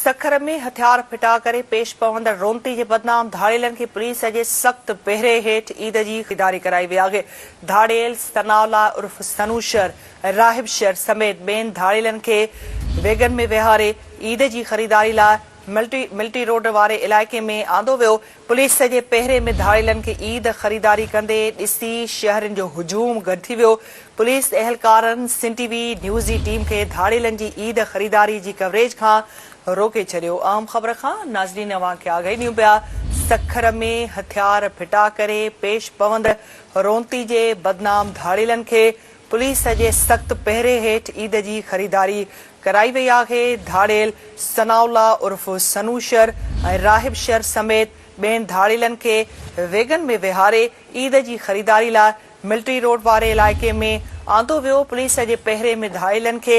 سکر ۾ هٿيار ڦٽا ڪري پيش پوندڙ رونتي جي بدنام ڌاڙيلن کي پوليس جي سخت پهري هيٺ عيد جي خريداري ڪرائي وئي آهي. ڌاڙيل ثناء الله عرف سنو شر ۽ راهب شر سميت ٻين ڌاڙيلن کي ويگن ۾ ويهاري عيد جي خريداري لاء ملٽري روڊ واري علائقي ۾ آندو ويو. پوليس جي پهري ۾ ڌاڙيلن کي عيد خريداري ڪندي ڏسي شهرين جو هجوم گڏ ٿي ويو. پوليس اهلڪارن سن ٽي وي نيوز جي ٽيم کي ڌاڙيلن جي عيد خريداري جي ڪوريج کان روڪي ڇڏيو. اهم خبر کان ناظرين اوهان کي آگاهي ڏيون پيا سکر ۾ هٿيار ڦٽا ڪري پيش پوندڙ رونتي جي بدنام ڌاڙيلن کي پوليس جي سخت پهري هيٺ عيد جي خريداري ڪرائي وئي آهي، ڌاڙيل ثناء الله عرف سنو شر ۽ راهب شر سميت ٻين ڌاڙيلن کي ويگن ۾ ويهاري عيد جي خريداري لاء ملٽري روڊ واري علائقي ۾ آندو ويو، پوليس جي پهري ۾ ڌاڙيلن کي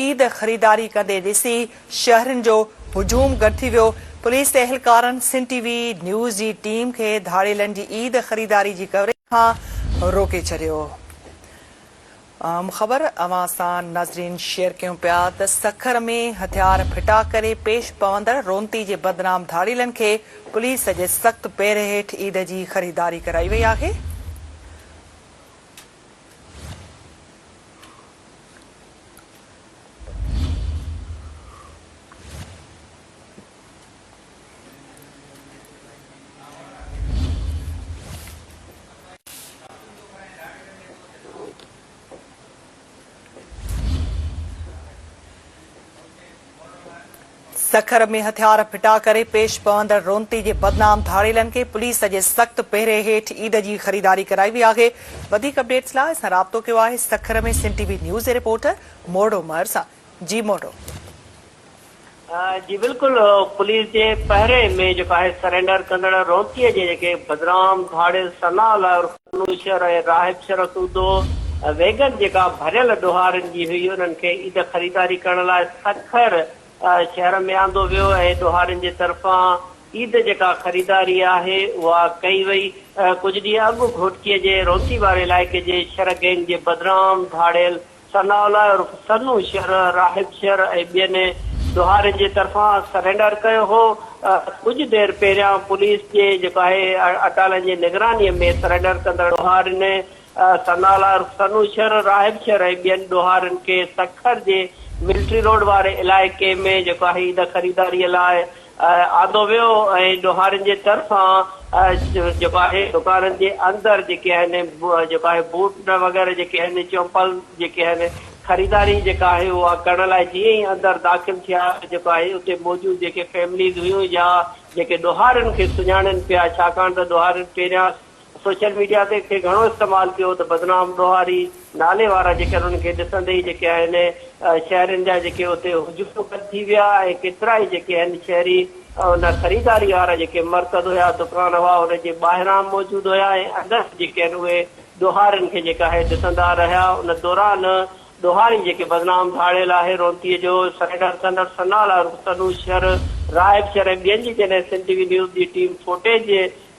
عيد خريداري ڪندي ڏسي شهرين جو هجوم گڏ ٿي ويو، پوليس اهلڪارن سن ٽي وي نيوز جي ٽيم کي ڌاڙيلن جي عيد خريداري جي ڪوريج کان روڪي ڇڏيو. اهم خبر اوهان سان ناظرين شيئر ڪيون پيا ته سکر ۾ هٿيار ڦٽا ڪري پيش پوندڙ رونتي جي بدنام ڌاڙيلن کي پوليس جي سخت پهري هيٺ عيد جي خريداري ڪرائي وئي آهي. سکر ۾ هٿيار ڦٽا ڪري پيش پوندڙ رونتي جي بدنام ڌاڙيلن کي پوليس جي سخت پهري هيٺ عيد جي خريداري ڪرائي وئي آهي. وڌيڪ اپڊيٽس لاء اسان رابطو ڪيو آهي سکر ۾ سن ٽي وي نيوز جي رپورٽر مورڙو مهر سان. جي مورڙو. جي بلڪل پوليس جي پهري ۾ جيڪو آهي سرينڊر ڪندڙ رونتي جي جيڪي بدنام ڌاڙيل ثناء الله عرف سنو شر ۽ راهب شر سوڌو ويگن جيڪا ڀريل ڏوهارين جي هئي انهن کي عيد خريداري ڪرڻ لاء سکر شهر ۾ آندو ويو ۽ ڏوهارين جي طرفان عيد جيڪا خريداري آهي اها ڪئي وئي ڪجهه ڏينهن اڳ گهوٽڪي جي رونتي واري علائقي جي شر گينگ جي بدنام ڌاڙيل ثناء الله عرف سنو شر، راهب شر ۽ ٻين ڏوهارين جي طرفان سرينڊر ڪيو هو. ڪجهه دير پهريان پوليس جي جيڪو آهي اٽالن جي نگراني ۾ سرينڊر ڪندڙ ڏوهارين ثناء الله عرف سنو شر، راهب شر ۽ ٻين ڏوهارين کي سکر جي ملٽري روڊ واري علائقي ۾ جيڪو آهي عيد خريداري لاء آندو ويو ۽ ڏوهارين جي طرفان جيڪو آهي دڪانن جي اندر جيڪي آهن جيڪو آهي بوٽ وغيره جيڪي آهن چمپل جيڪي آهن خريداري جيڪا آهي اها ڪرڻ لاء جيئن ئي اندر داخل ٿيا جيڪو آهي اتي موجود جيڪي فيمليز هيون يا جيڪي ڏوهارين کي سڃاڻين پيا ڇاڪاڻ ته ڏوهارين پهريان سوشل ميڊيا تي کي گهڻو استعمال ڪيو ته بدنام ڏوهاري نالي وارا جيڪي انهن کي ڏسندي ئي جيڪي آهن شهرين جا جيڪي اتي هجوم گڏ ٿي ويا ۽ ڪيترائي جيڪي آهن شهري ان خريداري وارا جيڪي مرڪز هيا دڪان هئا ان جي ٻاهران موجود هيا ۽ اندر جيڪي آهن اهي ڏوهارين کي جيڪا آهي ڏسندا رهيا ان دوران ڏوهاري جيڪي بدنام ڌاڙيل آهي رونتي جو سرينڊر ڪندڙ ثناء الله عرف سنو شر راهب شر ۽ ٻين جي جڏهن سنڌ ٽي وي نيوز جي ٽيم فوٽيج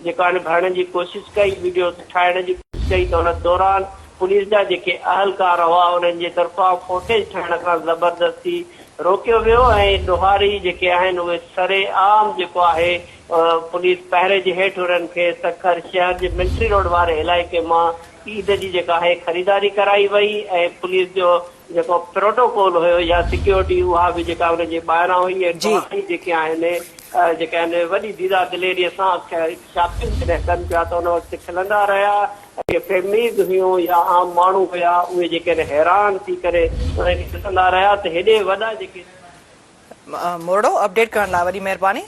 جيڪا هن ڀرڻ جي ڪوشش ڪئي، وڊيوز ٺاهڻ جي ڪوشش ڪئي ته ان دوران پوليس جا جيڪي اهلڪار هئا انهن جي طرفان فوٽيج ٺاهڻ کان زبردستي روڪيو ويو ۽ ڏوهاري جيڪي آهن اهي سري عام جيڪو آهي پوليس پهري جي هيٺ انهن کي سکر شهر جي ملٽري روڊ واري علائقي مان عيد جي جيڪا آهي خريداري ڪرائي وئي ۽ پوليس جو جيڪو پروٽوڪول هيو يا سيڪيورٽي اها به جيڪا ان جي ٻاهران هئي ۽ جي. ڏوهاري جيڪي آهن جيڪي آهن وڏي ديده دليري سان شاپنگ جڏهن ڪن پيا ته ان وقت کلندا رهيا ۽ فيمليز هيون يا عام ماڻهو هيا اهي جيڪي آهن حيران ٿي ڪري انهن کي ڏسندا رهيا ته هيڏي وڏا جيڪي مورڙو اپڊيٽ ڪرڻ لاء وڏي مهرباني.